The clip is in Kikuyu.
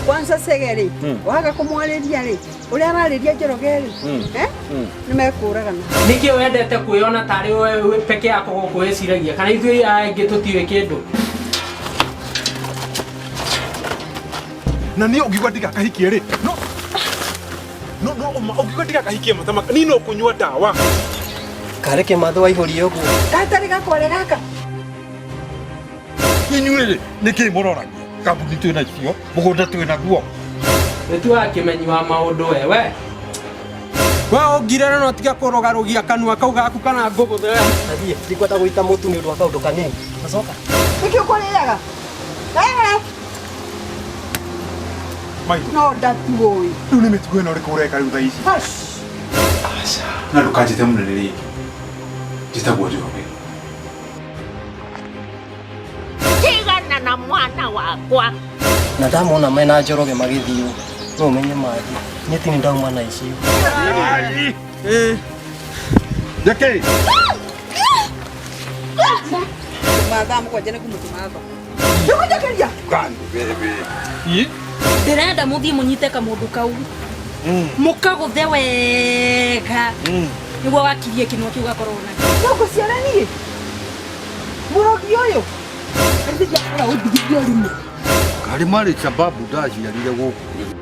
Kwanza Chege rĩ, waga kũmwarĩria rĩ, ũrĩa ararĩria Njoroge rĩ, eh? Nĩ mekũragana. Nĩkĩ wendete kwĩona tarĩ we wĩ peke yako gũkũ wĩciragia kana ithuĩ aya angĩ tũtiũĩ kĩndũ? Na niĩ ũngiuga ndigakahikie rĩ, no no no ũma ũngiuga ndigakahikie matama niĩ no kũnyua ndawa. Karĩ kĩmatho waihũria ũguo. Gatarĩ gakware gaka. Inyuĩ rĩ, nĩ kĩ mũroragia? Kambuni twĩ nacio, mũgũnda twĩ naguo. Wĩtuaga kĩmenyi wa maũndũ we we. We ũngirĩra no tiga kũrũgarũgia kanua kau gaku kana ngũgũthe. Nathiĩ, ndikwenda gũita mũtu nĩ ũndũ wa kaũndũ kanini. Nacoka. Nĩkĩ ũkũrĩaga? Eh, Maitũ, no ndatuũĩ. rĩu nĩ mĩtugo ĩno ĩrĩkũ ũreka rĩu thaa ici? Hush. Aca. Na ndũkanjĩte mũnene rĩngĩ. Njĩtagwo Njoroge. Tigana na mwana wakwa. Na ndamona mena Njoroge magĩthiĩ ũũ, no ũmenye mathiĩ. Niĩ ti ndauma na icio. Nĩkĩ? Mathaa 7 nĩ ngũmũtũma thoko. Ndũkũnjokeria. Gani, baby. Ĩ? Ndĩrenda mũthiĩ mũnyite kamũndũ kau mũkagũthe wega nĩguo wakirie kĩnua kĩu gakorwo nakĩo. No ngũciara niĩ. Mũrogi ũyũ. Rĩu ndiakora ũndigithie ũrimũ. Karĩ marĩ sababu ndaciarire gũkũ.